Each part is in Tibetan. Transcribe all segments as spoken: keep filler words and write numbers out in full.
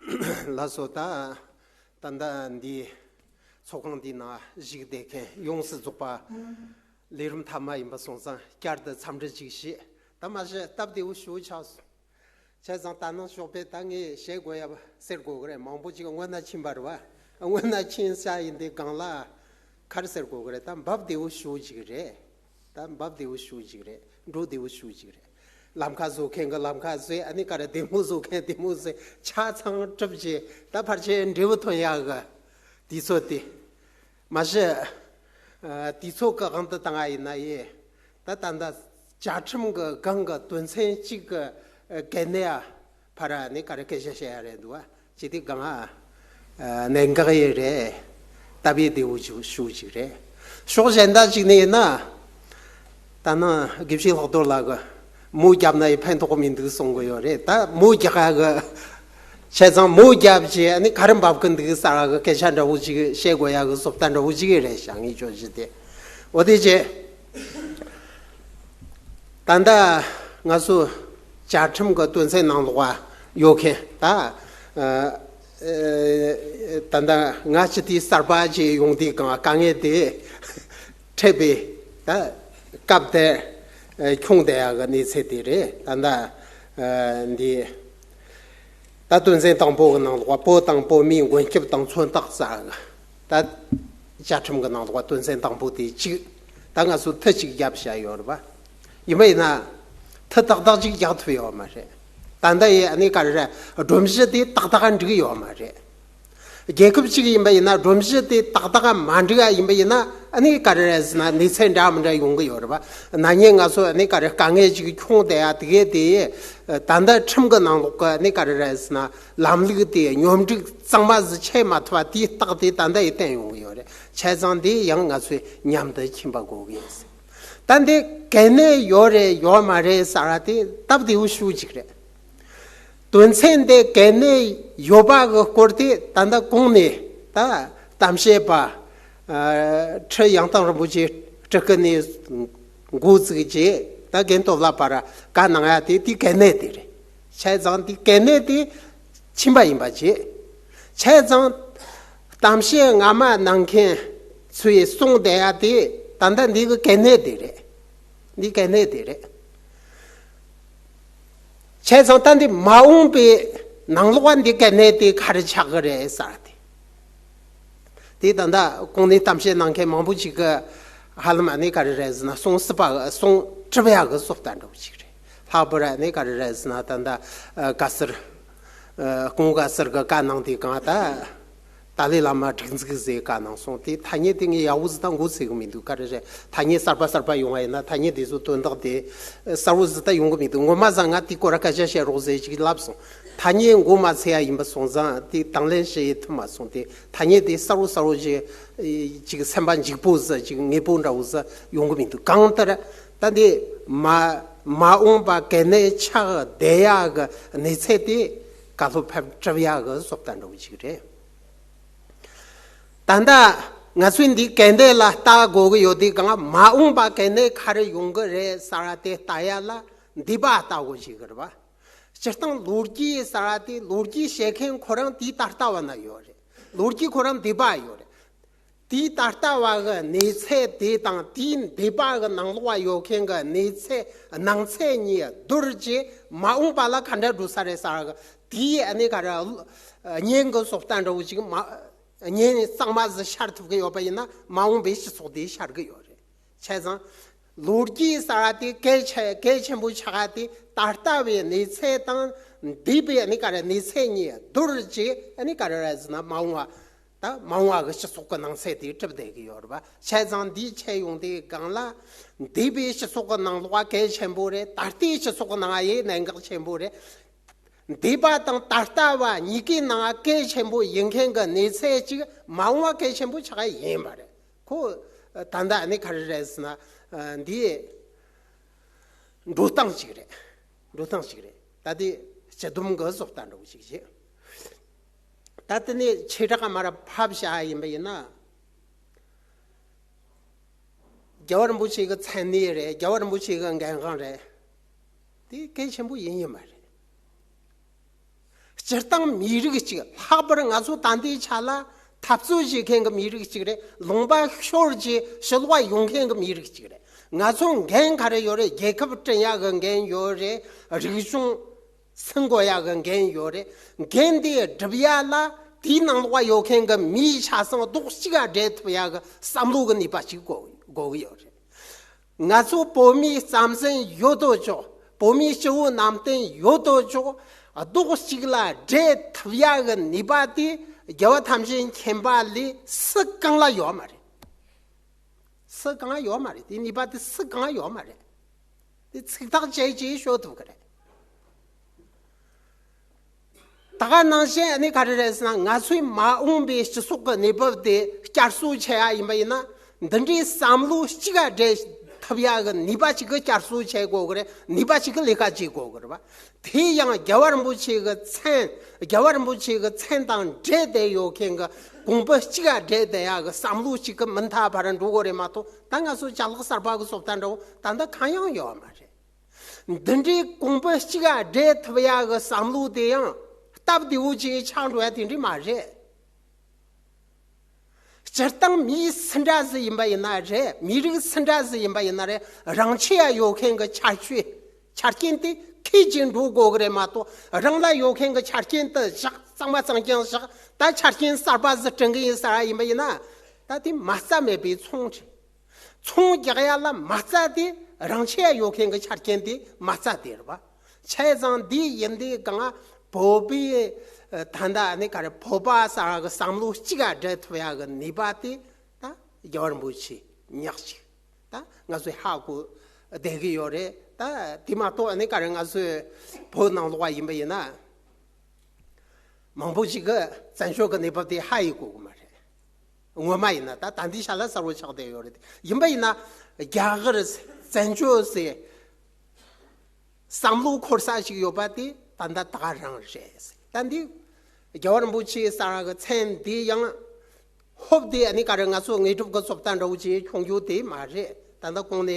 ལགས་སོ། ད་ད་ལྟ་འདི་ཚོགས་ཁང་འདི་ནང་བཞུགས་བསྡད་མཁན་ཡོངས་སུ་རྫོགས་པ་ལས་རིམ་མཐའ་མ་ཡིན་པ་སོང་ཙང་བསྐྱར་དུ་འཚམས་འདྲི་ཅིག་བྱེད། ད་མ་གཞི་སྟབས་བདེ་བོ་ཞེ་པོ་ཆགས་སོང་། བྱས་ཙང་ད་ནང་ཞོགས་པའི་ད་ངས་བཤད་དགོས་ཡ་ཟེར་དགོས་གི་རེད། མང་པོ་ཅིག་སྔོན་ན་ཕྱིན་པ་རེད་བ། སྔོན་ན་ཕྱིན་ས་ཡིན་དེ་སྒང་ལ་ག་རེ་ཟེར་དགོས་གི་རེད། ད་འབབ་བདེ་བོ་ཞེ་པོ་ཅིག་རེད། ད་འབབ་བདེ་བོ་ཞེ་པོ་ཅིག་རེད། འགྲོ་བདེ་བོ་ཞེ་པོ་ཅིག་རེད། ལམ་ཁ་བཟོ་མཁན་གྱི་ལམ་ཁ་བཟོས། ཨ་ནི་ག་རེ་ལྡེ་མོ་བཟོ་མཁན་ལྡེ་མོ་བཟོས། ཆ་ཚང་གྲུབ་རྗེས་ད་ཕལ་ཆེར་འབྲས་བུ་ཐོན་ཡག་གི་དུས་ཚོད་དེ། མ་གཞི། ཨ། དུས་ཚོད་ཀྱི་དབང་དུ་བཏང་བ་ཡིན་ན་ཡིན། ད་ད་ལྟ་བཅའ་ཁྲིམས་ཀྱི་སྒང་གི་དོན་ཚན་གཅིག་གི་ཨ་གལ་གནད་ཨ་ཕར་ནས་ག་རེ་སྐད་ཆ་བཤད་ཡ་རེད་འདུག་བ། ཅི་སྟེ་སྒང་ཨ་གནད་འགག་ཡིན་རེད། སྟབས་བདེ་བོ་ཞེ་པོ་ཅིག་རེད། ཕྱོགས་གཞན་དག་ཅིག་ནས་ཡིན་ན། ད་ནང་དགེ་བཤེས་ལྷག་རྡོར་ལགས་ཀྱིས་མོ་བརྒྱབ་ན་ཡི་ཕན་ཐོགས་མི་འདུག་གསུང་གི་ཡོད་རེད། ད་མོ་རྒྱག་ཡ་གི། བྱས་ཙང་མོ་བརྒྱབ་རྗེས་ཨ་ནི་ག་རེ་འབབ་གི་འདུག་ཟེར་གི་སྐད་ཆ་འདྲ་བོ་ཅིག་བཤད་དགོས་ཡ་གི་བཟོ་ལྟ་འདྲ་བོ་ཅིག་རེད་ཤག་ངས་ཆོས་བྱས་ཏེ། འོ་དེ་རྗེས། ད་ལྟ་ང་ཚོ་བཅའ་ཁྲིམས་ཀྱི་དོན་ཚན་ནང་ལོགས་ཡོད་མཁན་ད། ཨ། ཨ། ད་ལྟ་ང་ཅི་དེའི་གསར་པ་ཅིག་ཡོང་དུས་གང་དཀའ་ངལ་དེ་འཕྲད་པའི་ད་སྐབས་དེར་ཨ་ཁྱོངས་བསྡད་ཡག་གི་གནས་ཚུལ་དེ་རེད། ད་ལྟ་ཨ་འདི་ད་དོན་ཚན་དང་པོ་གི་ནང་ལོགས་བོད་དང་བོད་མིའི་མགོན་སྐྱབས་དང་མཚོན་རྟགས་ཟེར་གི་ད་བཅའ་ཁྲིམས་ཀྱི་ནང་ལོགས་དོན་ཚན་དང་པོ་དེ་གཅིག་ད་ང་ཚོ་མཐུ་གཅིག་བརྒྱབ་བྱས་ཡོད་རེད་པ། ཡིན་པ་ཡིན་ན་མཐུ་ཏག་ཏག་ཅིག་རྒྱག་ཐུབ་ཡོད་མ་རེད། ད་ལྟ་ཡི་ཨ་ནི་ག་རེ་རེད། སྒྲོམ་གཞི་དེ་ཏག་ཏག་འགྲིག་ཡོད་མ་རེད། རྒྱལ་ཁབ་གཅིག་ཡིན་པ་ཡིན་ན་སྒྲོམ་གཞི་དེ་ཏག་ཏག་མ་འགྲིག་ཡ་ཡིན་པ་ཡིན་ན་ཨ་ནི་ག་རེ་རེད་ཟེར་ན་གནས་ཚད་འདྲ་མི་འདྲ་ཡོང་གི་ཡོད་རེད་པ། ན་ནིང་ང་ཚོ་ཨ་ནི་ག་རེ་དཀའ་ངལ་ཅིག་ཁྱོངས་བསྡད་ཡ་དེ་གས་དེ་ད་ལྟ་ཁྲིམས་ཀྱི་ནང་ལོགས་ཀྱི་ཨ་ནི་ག་རེ་རེད་ཟེར་ན་ལམ་ལུགས་དེ་སྙོམས་སྒྲིག་གཙང་མ་ཟིག་བྱས་མ་ཐུབ་པ་དེའི་རྟགས་དེ་ད་ལྟ་ཡི་བསྟན་ཡོང་གི་ཡོད་རེད། བྱས་ཙང་དེ་ཡང་ང་ཚོས་མཉམ་དུ་ཕྱིན་པ་དགོས་གི་ཡིན། ད་འདི་གལ་གནད་ཡོད་རེད་ཡོད་མ་རེད་ཟེར་བ་དེ་སྟབས་བདེ་བོ་ཞེ་པོ་ཅིག་རེད། དོན་ཚན་འདི་གལ་གནད་ཡོད་པ་གི་སྐོར་དེ་ད་ལྟ་གོང་ནས་ད་གཏམ་བཤད་པ་ཨ་ཁྲི་ཡང་དག་རིན་པོ་ཆེ་སྤྲུལ་སྐུ་ནས་འགོ་བཙུགས་རྗེས་ད་རྒན་སྟོབས་ལགས་བར་བཀའ་གནང་ཡ་དེ་དེ་གལ་གནད་དེ་རེད། བྱས་ཙང་དེ་གལ་གནད་དེ་ཕྱིན་པ་ཡིན་པ་བྱས། བྱས་ཙང་གཏམ་བཤད་སྔ་མ་གནང་མཁན་ཚོས་གསུངས་བསྡད་ཡ་དེ་ད་ལྟ་འདི་གི་གལ་གནད་དེ་རེད། འདི་གལ་གནད་དེ་རེད། བྱས་ཙང་ད་འདི་མ་འོངས་པའི་ནང་ལོགས་འདི་གལ་གནད་དེ་ག་རེ་ཆགས་ཀྱི་རེད་ཟེར་ཏེ། དེ་ད་ལྟ་གོང་ནས་གཏམ་བཤད་གནང་མཁན་མང་པོ་ཅིག་གིས་ཧ་ལམ་ཨ་ནི་ག་རེ་རེད་ཟེར་ན་གསུང་སྲིད་པ་གསུང་གྲུབ་ཡག་གི་བཟོ་ལྟ་འདྲ་བོ་ཅིག་རེད། ལྷག་པར་ཨ་ནི་ག་རེ་རེད་ཟེར་ན་ད་ལྟ་ཨ་དགའ་སར་ཨ་སྐུ་ངོ་དགའ་སར་གི་བཀའ་གནང་དེ་གང་ད། ཏཱ་ལའི་བླ་མ་སྒྲིག་འཛུགས་ཟེར་བཀའ་གནང་སོང་། དེ་ཐ་སྙད་དེ་ངས་ཡག་པོ་ཟིག་ད་མགོ་ཚོས་གི་མི་འདུག་ག་རེ་རེད། ཐ་སྙད་གསར་པ་གསར་པ་ཡོང་བ་ཡིན་ན་ཐ་སྙད་དེ་ཚོ་དོན་དག་དེ་གསལ་པོ་ཟིག་ད་ཡོང་གི་མི་འདུག་ངོ་མ་ཟ་ང་དེ་སྐོར་སྐད་ཆ་བཤད་རོགས་ཟེར་ཅིག་ལབ་སོང་། ཐ་སྙད་མགོ་མ་ཚོས་ཡ་ཡིན་པ་སོང་ཙང་དེ་དང་ལེན་བྱེད་ཐུབ་མ་སོང་། དེ་ཐ་སྙད་དེ་གསལ་པོ་གསལ་པོ་ཅིག་ཅིག་སེམས་པ་འཇིགས་པོ་ཟིག་ཅིག་ངེས་པོ་འདྲ་བོ་ཟིག་ཡོང་གི་མི་འདུག་གང་ལྟར་ད་འདི་མ་མ་འོངས་པ་གལ་གནད་ཆགས་བསྡད་ཡ་གི་གནས་ཚད་དེ་བཀའ་སློབ་ཕེབས་གྲུབ་ཡ་གི་བཟོ་ལྟ་འདྲ་བོ་ཅིག་རེད། ད་ལྟ་ང་ཚོས་འདི་གལ་གནད་ལ་ལྟ་དགོས་ཀྱི་ཡོད་དུས་གང་མ་འོངས་པ་གལ་གནད་ག་རེ་ཡོང་གི་རེད་ཟེར་བ་དེ་ལྟ་ཡ་ལ་འདས་པ་ལྟ་དགོས་ཀྱི་རེད་པ། སྤྱིར་བཏང་ལོ་རྒྱུས་ཟེར་བ་དེ་ལོ་རྒྱུས་བཤད་མཁན་ཁོ་རང་དེའི་ད་ལྟ་བ་ན་ཡོད་རེད། ལོ་རྒྱུས་ཁོ་རང་འདས་པ་ཡོད་རེད། དེའི་ད་ལྟ་བ་གི་གནས་ཚད་དེ་དང་དེའི་འདས་པ་གི་ནང་ལོགས་ཡོད་མཁན་གྱི་གནས་ཚད་ནང་ཚན་གཉིས་བསྡུར་རྗེས་མ་འོངས་པ་ལ་ག་འདྲ་འགྲོ་ས་རེད་ཟེར་གི་དེའི་ཨ་ནི་ག་རེ་གཉེན་གྱི་བཟོ་ལྟ་འདྲ་བོ་ཅིག་མ། གཉེན་གཙང་མ་ཟིག་ཤར་ཐུབ་ཀྱི་ཡོད་པ་ཡིན་ན་མ་འོངས་པའི་སྤྱི་ཚོགས་དེ་ཤར་གྱི་ཡོད་རེད། བྱས་ཙང་ལོ་རྒྱུས་ཟེར་བ་དེ་གལ་ཆེ་གལ་ཆེན་པོ་ཆགས་ཏེ་ད་ལྟ་བའི་གནས་ཚད་དང་འདས་པའི་ཨ་ནི་ག་རེ་གནས་ཚད་གཉིས་བསྡུར་རྗེས་ཨ་ནི་ག་རེ་རེད་ཟེར་ན་མ་འོངས་པ་ད་མ་འོངས་པ་གི་སྤྱི་ཚོགས་ཀྱི་ནང་ཚན་དེ་གྲུབ་བསྡད་ཀྱི་ཡོད་རེད་པ། བྱས་ཙང་འདིའི་ཆེད་ཡོང་དེའི་སྒང་ལ་འདས་པའི་སྤྱི་ཚོགས་ཀྱི་ནང་ལོགས་པ་གལ་ཆེན་པོ་རེད། ད་ལྟའི་སྤྱི་ཚོགས་ཀྱི་ནང་ཡང་གནད་འགག་ཆེན་པོ་རེད། འདས་པ་དང་ད་ལྟ་བ་གཉིས་ཀའི་ནང་གལ་ཆེན་པོ་ཡིན་མཁན་གྱི་གནས་ཚད་ཅིག་མ་འོངས་པ་གལ་ཆེན་པོ་ཆགས་ཡ་ཡིན་པ་རེད། ཁོ་ད་ལྟ་ནི་ག་རེ་རེད་ཟེར་ན་འདི་འགྲོ་སྟངས་ཅིག་རེད། འགྲོ་སྟངས་ཅིག་རེད། ད་དེ་སྤྱི་བསྡོམས་ཀྱི་བཟོ་ལྟ་འདྲ་བོ་ཅིག་བྱེད། ད་དེ་ནས་ཆེ་དྲགས་མར་ཕབ་བཞག་ཡ་ཡིན་པ་ཡིན་ན། རྒྱལ་བ་རིན་པོ་ཆེ་གི་མཚན་གནས་རེད། རྒྱལ་བ་རིན་པོ་ཆེ་གི་འགན་དབང་རེད། དེ་གལ་ཆེན་པོ་ཡིན་ཡིན་མ་རེད། སྤྱིར་བཏང་མི་རིགས་གཅིག་ལྷག་པར་ང་ཚོ་ད་ལྟའི་ཆ་ལ་འཐབ་རྩོད་བྱེད་མཁན་གྱི་མི་རིགས་གཅིག་རེད། ལུང་པ་ཤོར་རྗེས་ཕྱི་ལོགས་ཡོང་མཁན་གྱི་མི་རིགས་གཅིག་རེད། ང་ཚོ་འགན་ག་རེ་ཡོད་རེད། རྒྱལ་ཁབ་བསྐྲུན་ཡག་གི་འགན་ཡོད་རེད། རིག་གཞུང་སྲུང་དགོས་ཡག་གི་འགན་ཡོད་རེད། འགན་དེ་སྒྲུབ་ཡག་ལ་དེའི་ནང་ལོགས་ཡོད་མཁན་གྱི་མིའི་ཆ་ཚང་རྡོག་གཅིག་ག་སྦྲེལ་ཐུབ་ཡག་གི་བསམ་བློ་གི་ནུས་པ་གཅིག་དགོས་དགོས་ཀྱི་ཡོད་རེད། ང་ཚོ་བོད་མིའི་རྩམ་ཟན་ཡོད་དོ་ཅོག་བོད་མིའི་སྤྱི་བོ་གནམ་བསྟན་ཡོད་དོ་ཅོག་རྡོག་གཅིག་ལ་སྦྲེལ་ཐུབ་ཡག་གི་ནུས་པ་དེ་རྒྱལ་བ་ཐམས་ཅད་མཁྱེན་པ་ལས་སུ་གང་ལ་ཡོད་མ་རེད། སུ་གང་ཡོད་མ་རེད། དེ་ནུས་པ་དེ་སུ་གང་ཡོད་མ་རེད། དེ་ཚིག་ཐག་བཅད་ཅེས་ཤོད་ཐུབ་ཀྱི་རེད། ད་ག་ནང་བཞིན་ཨ་ནི་ག་རེ་རེད་ཟེར་ན། ང་ཚོའི་མ་འོངས་པའི་སྤྱི་ཚོགས་ཀྱི་གནས་བབ་དེ་བསྐྱར་གསོ་བྱེད་ཡ་ཡིན་པ་ཡིན་ན། འདི་འདྲའི་བསམ་བློ་གཅིག་ག་སྦྲེལ་ཐུབ་ཡ་གི་ནུས་པ་གཅིག་གི་བསྐྱར་གསོ་བྱེད་དགོས་གི་རེད། ནུས་པ་གཅིག་གི་ལས་ཀ་བྱེད་དགོས་གི་རེད་བ། དེ་ཡང་རྒྱལ་བ་རིན་པོ་ཆེ་གི་མཚན། རྒྱལ་བ་རིན་པོ་ཆེ་གི་མཚན་དང་འབྲེལ་ཏེ་ཡོད་མཁན་གི་གོང་བུ་གཅིག་ག་སྦྲེལ་ཏེ་ཡ་གི་བསམ་བློ་གཅིག་གི་མུ་མཐུད་བར་འགྲོ་དགོས་རེད་མ་གཏོགས། ད་ང་ཚོ་ཅ་ལག་གསར་པ་གི་བཟོ་ལྟ་འདྲ་བོ་ད་ལྟ་གང་ཡང་ཡོད་མ་རེད། འདི་འདྲའི་གོང་བུ་གཅིག་ག་སྦྲེལ་ཐུབ་ཡ་གི་བསམ་བློ་དེ་ཡང་སྟབས་བདེ་བོ་ཅིག་ཆགས་འགྲོ་ཡ་དེ་འདྲ་མ་རེད། སྤྱིར་བཏང་མི་སུ་འདྲ་ཟིག་ཡིན་པ་ཡིན་ན་རེད། མི་རིགས་སུ་འདྲ་ཟིག་ཡིན་པ་ཡིན་ན་རེད། རང་ཆེ་ཡ་ཡོད་མཁན་གི་ཁྱད་ཆོས་ཆ་རྐྱེན་དེ་འཁྱེར་གྱིན་འགྲོ་དགོས་གི་རེད་མ་གཏོགས། རང་ལ་ཡོད་མཁན་གི་ཆ་རྐྱེན་དེ་བཞག་གཙང་མ་གཙང་རྐྱང་བཞག་ད་ཆ་རྐྱེན་གསར་པ་ཟིག་བསྐྲུན་གི་ཡིན་ཟེར་ཡ་ཡིན་པ་ཡིན་ན། ད་དེ་མ་རྩ་མེད་པའི་ཚོང་རེད། ཚོང་རྒྱག་ཡ་ལ་མ་རྩ་དེ་རང་ཆེ་ཡ་ཡོད་མཁན་གྱི་ཆ་རྐྱེན་དེ་མ་རྩ་དེ་རེད་བ། བྱས་ཙང་འདི་ཡིན་དུས་གང་བོད་པའི་ད་ལྟ་ནི་ག་རེ་བོད་པ་ཟེར་གི་བསམ་བློ་གཅིག་ག་སྦྲེལ་ཐུབ་ཡ་གི་ནུས་པ་དེ་ད་རྒྱལ་བ་རིན་པོ་ཆེ་ཉག་གཅིག་ད་ང་ཚོས་ཧ་གོ་བསྡད་གི་ཡོད་རེད། ད་དེ་མ་གཏོགས་ནི་ག་རེ་ང་ཚོས་བོད་ནང་ལོགས་པ་ཡིན་པ་ཡིན་ན། མང་པོ་ཞིག་གིས་བཙན་བྱོལ་གྱི་གནས་བབ་དེ་ཧ་ཡེ་གོ་གི་མ་རེད། ངོ་མ་ཡིན་ན་ད་ད་འདི་ཤ་ལ་གསལ་བོ་ཆགས་བསྡད་ཡོད་རེད། ཡིན་པ་ཡིན་ན་རྒྱ་གར་བཙན་བྱོལ་ཟེར་བསམ་བློ་འཁོར་ས་ཞིག་ཡོད་པ་དེ་ད་ལྟ་ད་ག་རང་རེད། ད་འདི་རྒྱལ་བ་རིན་པོ་ཆེ་ཟེར་གི་མཚན་འདི་ཡང་ཧོབ་དེ་ཨ་ནི་ག་རེ་ང་ཚོ་དངོས་གྲུབ་ཀྱི་བཟོ་ལྟ་འདྲ་བོ་ཅིག་མཁྱོང་རྒྱུ་དེ་མ་རེད། ད་ལྟ་གོང་ནས་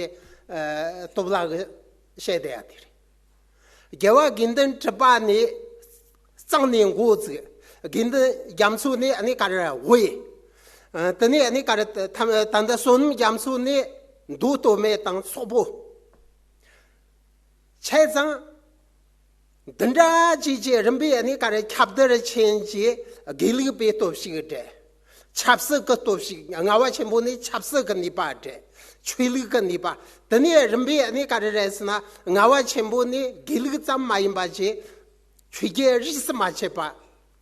ཨ་སྟོབས་ལགས་ཀྱིས་བཤད་བསྡད་ཡ་དེ་རེད། རྒྱལ་བ་དགེ་འདུན་གྲུབ་པ་ནས་གཙང་ནས་འགོ་བཙུགས། དགེ་འདུན་རྒྱ་མཚོ་ནས་ཨ་ནི་ག་རེ་དབུས། ཨ་དེ་ནས་ཨ་ནི་ག་རེ་ད་ད་ལྟ་བསོད་ནམས་རྒྱ་མཚོ་ནས་མདོ་སྟོད་སྨད་དང་སོག་པོ། བྱས་ཙང་འདི་འདྲ་ཅིག་ཅིག་རིམ་པས་ཨ་ནི་ག་རེ་ཁྱབ་བརྡལ་ཕྱིན་རྗེས་དགེ་ལུགས་པའི་སྟོབས་ཤུགས་སྦྲེལ། ཆབ་སྲིད་ཀྱི་སྟོབས་ཤུགས། ལྔ་བ་ཆེན་པོ་ནས་ཆབ་སྲིད་ཀྱི་ནུས་པ་སྦྲེལ། ཆོས་ལུགས་ཀྱི་ནུས་པ། དེ་ནས་རིམ་པས་ཨ་ནི་ག་རེ་རེད་ཟེར་ན། ལྔ་བ་ཆེན་པོ་ནས་དགེ་ལུགས་ཙམ་མ་ཡིན་པ་བྱས། ཆོས་བརྒྱད་རིས་སུ་མ་ཆད་པ་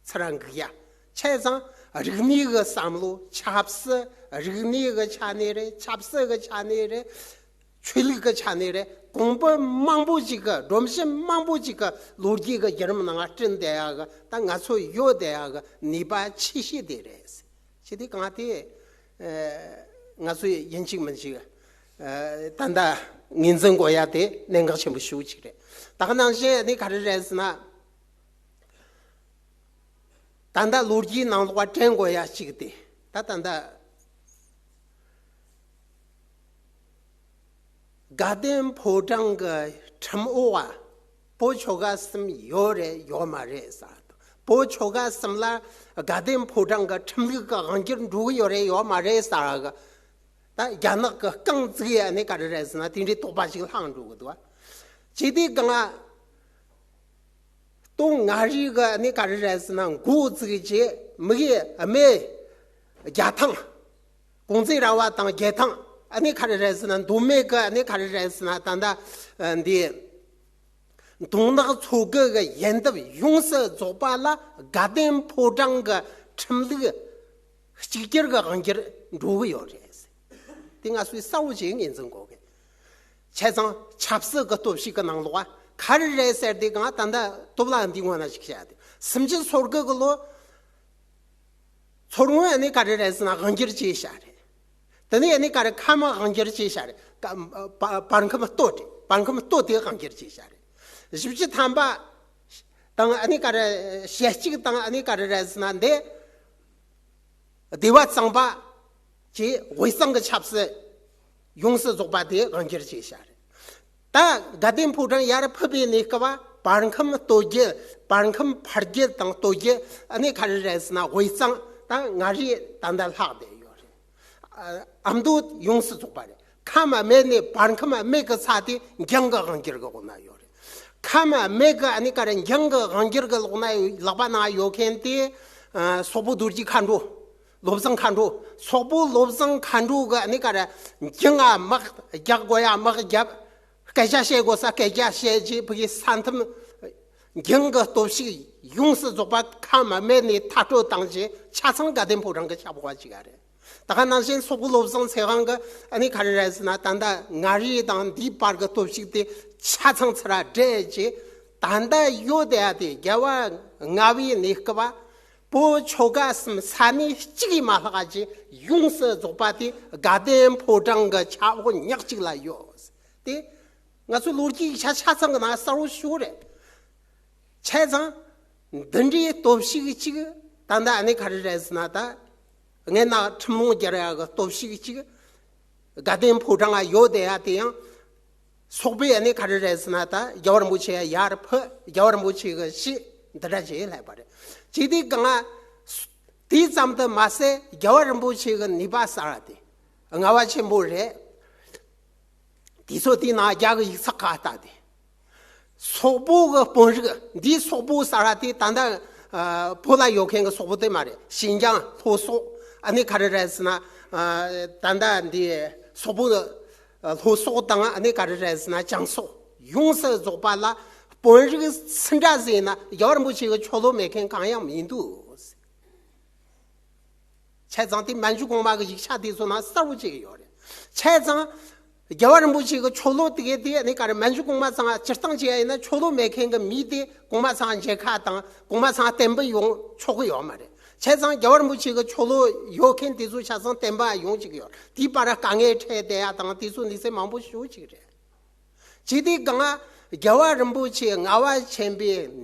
ཚུར་འགུག་ཡ། བྱས་ཙང་རིག་གནས་ཀྱི་བསམ་བློ། ཆབ་སྲིད། རིག་གནས་ཀྱི་ཆ་ནས་རེད། ཆབ་སྲིད་ཀྱི་ཆ་ནས་རེད། ཆོས་ལུགས་ཀྱི་ཆ་ནས་རེད། གོང་བུ་མང་པོ་ཅིག་གི། སྒྲོམ་གཞི་མང་པོ་ཅིག་གི་ལོ་རྒྱུས་ཀྱི་བརྒྱུད་རིམ་ནང་བསྐྲུན་བསྡད་ཡག་གི། ད་ང་ཚོ་ཡོད་བསྡད་ཡག་གི་ནུས་པ་ཆེ་ཤོས་དེ་རེད། ཅི་སྟེ་གང་དེ་ང་ཚོས་ཡིན་གཅིག་མིན་གཅིག་ད་ལྟ་ངོས་འཛིན་དགོས་ཡ་དེ་གནད་འགག་ཆེན་པོ་ཤོས་ཅིག་རེད། ད་ག་ནང་བཞིན་ནི་ག་རེ་རེད་ཟེར་ན། ད་ལྟ་ལོ་རྒྱུས་ནང་ལོགས་དྲན་དགོས་ཡ་གཅིག་དེ། ད་ད་ལྟ་དགའ་ལྡན་ཕོ་བྲང་གི་ཁྲིམས་འོག་བ་བོད་ཆོལ་ཁ་གསུམ་ཡོད་རེད་ཡོད་མ་རེད་ཟེར། བོད་ཆོལ་ཁ་གསུམ་ལ་དགའ་ལྡན་ཕོ་བྲང་གི་ཁྲིམས་ལུགས་ཀྱི་དབང་སྒྱུར་འགྲོ་གི་ཡོད་རེད་ཡོད་མ་རེད་ཟེར་གི། ད་རྒྱ་ནག་གི་རྐང་བཙུགས་ཡ་ནི་ག་རེ་རེད་ཟེར་ན། དེ་འདྲའི་དོགས་པ་ཞིག་ལྷང་འགྲོ་གི་འདུག་བ། ཅི་སྟེ་གང་། སྟོད་མངའ་རིས་གི་ནི་ག་རེ་རེད་ཟེར་ན། འགོ་བཙུགས་རྗེས་མིག་གིས་སྨད་རྒྱ་ཐང་། ཀོང་ཙེ་ར་བ་དང་རྒྱལ་ཐང་། ཨ་ནི་ག་རེ་རེད་ཟེར་ན། མདོ་སྨད་གི་ཨ་ནི་ག་རེ་རེད་ཟེར་ན། ད་ལྟ་འདི་མདོ་ནག་མཚོ་དགུ་གི་ཡལ་འདབ་ཡོངས་སུ་རྫོགས་པ་ལ་དགའ་ལྡན་ཕོ་བྲང་གི་ཁྲིམས་ལུགས་གཅིག་གྱུར་གྱི་དབང་སྒྱུར་འགྲོ་གི་ཡོད་རེད། དེ་ང་ཚོས་གསལ་བོ་བྱས་ངོས་འཛིན་དགོས་གི། བྱས་ཙང་ཆབ་སྲིད་ཀྱི་སྟོབས་ཤུགས་ཀྱི་ནང་ལོགས་ག་རེ་རེད་ཟེར་དུས་གང་། ད་ལྟ་སྟོབས་ལགས་འདི་སྔོན་ན་ཞིག་བཤད་དེ། སུམ་ཅུ་སོ་དགུ་གི་ལོ། མཚོ་སྔོན་ནི་ག་རེ་རེད་ཟེར་ན་དབང་སྒྱུར་བྱས་བཞག་རེད། དེ་ནས་ནི་ག་རེ་ཁམས་དབང་སྒྱུར་བྱས་བཞག་རེད། ཀ་བ་བར་ཁམས་སྟོད་རེད། བར་ཁམས་སྟོད་དེ་དབང་སྒྱུར་བྱས་བཞག་རེད། བཞི་བཅུ་ཐམ་པ་དང་ནི་ག་རེ་ཞེ་གཅིག་དང་ནི་ག་རེ་རེད་ཟེར་ན་འདི། སྡེ་བ་གཙང་པ་བཅས་དབུས་གཙང་གི་ཆབ་སྲིད་ཡོངས་སུ་རྫོགས་པ་དེ་དབང་སྒྱུར་བྱས་བཞག་རེད། ད་དགའ་ལྡན་ཕོ་བྲང་ཡར་ཕུབ་པའི་གནས་སྐབས་ བར་ཁམས་སྟོད་རྒྱུད། བར་ཁམས་ཕ་རྒྱུད་དང་སྟོད་རྒྱུད། ཨ་ནི་ག་རེ་རེད་ཟེར་ན་དབུས་གཙང་ད་མངའ་རིས་ད་ལྟ་ལྷག་བསྡད་ཡོད་རེད། ཨ་མདོ་ཡོངས་སུ་རྫོགས་པ་རེད། ཁམས་སྨད་ནས་བར་ཁམས་སྨད་གི་ས་དེ་འཇང་གི་དབང་སྒྱུར་གི་འོག་ན་ཡོད་རེད། ཁམས་སྨད་གི་ཨ་ནི་ག་རེ་འཇང་གི་དབང་སྒྱུར་གི་ལོག་ན་ལག་པ་ན་ཡོད་མཁན་དེ། ཨ་སོག་པོ་རྡོ་རྗེ་མཁའ་འགྲོ། བློ་བཟང་མཁའ་འགྲོ། སོག་པོ་བློ་བཟང་མཁའ་འགྲོ་གི་ཨ་ནི་ག་རེ་འཇང་ང་དམག་རྒྱག་དགོས་ཡ་དམག་རྒྱབ། སྐད་ཆ་བཤད་དགོས་ས་སྐད་ཆ་བཤད་རྗེས་བུ་གི་ས་མཐའ་འཇང་གི་སྟོབས་ཤུགས་ཡོངས་སུ་རྫོགས་པ་ཁམས་སྨད་ནས་མཐའ་སྐྲོད་བཏང་རྗེས་ཆ་ཚང་དགའ་ལྡན་ཕོ་བྲང་གི་ཆབ་འོག་ཅིག་ཡ་རེད། ད་ག་ནང་བཞིན་སོག་པོ་བློ་བཟང་ཚེ་དབང་གི་ཨ་ནི་ག་རེ་རེད་ཟེར་ན་ད་ལྟ་མངའ་རིས་དང་འདིའི་བར་གི་སྟོབས་ཤུགས་དེ་ཆ་ཚང་ཚུར་བསྒྲིལ་རྗེས་ད་ལྟ་ཡོད་དེ་ཡ་དེ་རྒྱལ་བ་ལྔ་པའི་གནས་སྐབས་བོད་ཆོལ་ཁ་གསུམ་ས་གནས་གཅིག་གིས་མ་ལྷག་རྗེས་ཡོངས་སུ་རྫོགས་པ་དེ་དགའ་ལྡན་ཕོ་བྲང་གི་ཆབ་འོག་ཉག་གཅིག་ལ་ཡོད། དེ་ང་ཚོ་ལོ་རྒྱུས་ཡིག་ཆ་ཆ་ཚང་གི་ནང་གསལ་བོ་ཞུ་རེད། བྱས་ཙང་འདི་འདྲའི་སྟོབས་ཤུགས་གཅིག་ད་ལྟ་ཨ་ནི་ག་རེ་རེད་ཟེར་ན་ད་ངས་ན་ཁྲིམས་ལུགས་སྦྱར་ཡག་གི་སྟོབས་ཤུགས་གཅིག་དགའ་ལྡན་ཕོ་བྲང་ང་ཡོད་དེ་ཡ་དེ་ཡང་སོག་པོས་ཨ་ནི་ག་རེ་རེད་ཟེར་ན་ད་རྒྱལ་བ་རིན་པོ་ཆེ་ཡར་ཕུད། རྒྱལ་བ་རིན་པོ་ཆེ་གི་ཤི་འདི་འདྲ་བྱས་ལྷག་པ་རེད། ཅི་སྟེ་གང་དེ་ཙམ་དུ་མ་ཟད་རྒྱལ་བ་རིན་པོ་ཆེ་གི་ནུས་པ་གསར་བ་དེ་ངལ་བ་ཆེན་པོ་རེད། དེ་ཚོ་དེའི་ནང་རྒྱ་གི་ཡིག་ཚགས་ཁག་ལྟ་དེ། སོག་པོ་གི་དཔོན་རིགས་འདིའི་སོག་པོ་གསར་བ་དེ་ད་ལྟ་ཨ་བོད་ལ་ཡོད་མཁན་གི་སོག་པོ་དེ་མ་རེད། ཤིན་ཅང་ལྷོ་སོག་ཨ་ནི་ག་རེ་རེད་ཟེར་ན་ཨ་ད་ལྟ་འདི་སོག་པོ་ཨ་ལྷོ་སོག་དང་ཨ་ནི་ག་རེ་རེད་ཟེར་ན་བྱང་སོག་ཡོངས་སུ་རྫོགས་པ་ལ་དཔོན་རིགས་སུ་འདྲ་ཟེར་ན་རྒྱལ་བ་རིན་པོ་ཆེ་གི་ཆོ་ལོ་མེད་མཁན་གང་ཡང་མི་འདུག་བྱས་ཙང་དེ་མན་ཇུ་གོང་མ་གི་ཡིག་ཆ་དེ་ཚོ་ནང་གསལ་བོ་བྱེད་ཀྱི་ཡོད་རེད། བྱས་ཙང་རྒྱལ་བ་རིན་པོ་ཆེ་གི་ཆོ་ལོ་དེ་གའི་དེ་ནི་ག་རེ་མན་ཇུ་གོང་མ་ཚང་སྤྱིར་བཏང་བྱས་ཡིན་ན་ཆོ་ལོ་མེད་མཁན་གི་མི་དེ་གོང་མ་ཚང་མཇལ་ཁ་དང་གོང་མ་ཚང་བསྟེན་པ་ཡོང་ཆོག་གི་ཡོད་མ་རེད། བྱས་ཙང་རྒྱལ་བ་རིན་པོ་ཆེ་གི་ཆོ་ལོ་ཡོད་མཁན་དེ་ཚོ་ཆ་ཚང་བསྟེན་པ་ཡོང་བཅུག་གི་ཡོད། དེའི་བར་དཀའ་ངལ་འཕྲད་བསྡད་ཡ་དང་དེ་ཚོ་གནས་ཚུལ་མང་པོ་ཞེ་པོ་ཅིག་རེད། ཅི་སྟེ་གང་རྒྱལ་བ་རིན་པོ་ཆེ་ལྔ་པ་ཆེན་པོའི་